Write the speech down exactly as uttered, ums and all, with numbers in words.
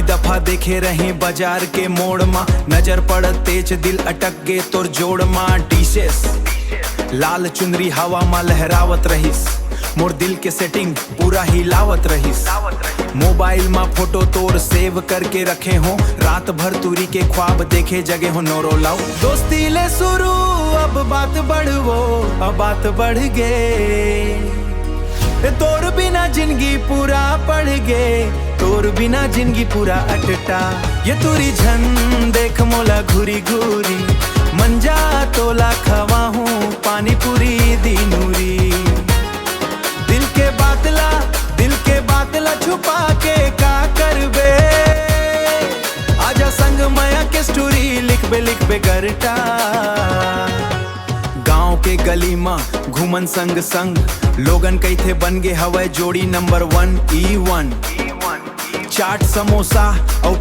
दफा देखे रहे बाजार के मोड़ मा, नजर पड़ तेज दिल अटक गे तोर जोड़ मा। डिशेस लाल चुनरी हवा मा लहरावत रहिस, मोर दिल के सेटिंग पूरा हिलावत रहिस। मोबाइल मा फोटो तोर सेव करके रखे हो, रात भर तुरी के ख्वाब देखे जगे हो। नोरो लाओ दोस्ती ले शुरू, अब बात बढ़वो, अब बात बढ़ गे। ए, तोर बिना जिंदगी पूरा पड़ गे, तोर बिना जिंदगी पूरा अटटा। ये तुरी झन देख मोला घूरी घूरी, मंजा तोला खवाहूं पानी पूरी दी नूरी। दिल के बात ला, दिल के बात ला छुपा के का करबे? आजा संग मया के स्टोरी लिखबे, लिखबे गरटा। गांव के गली मा घूमन संग संग, लोगन कहिथे बन गे हवय जोड़ी नंबर वन ई वन। चाट समोसा अउ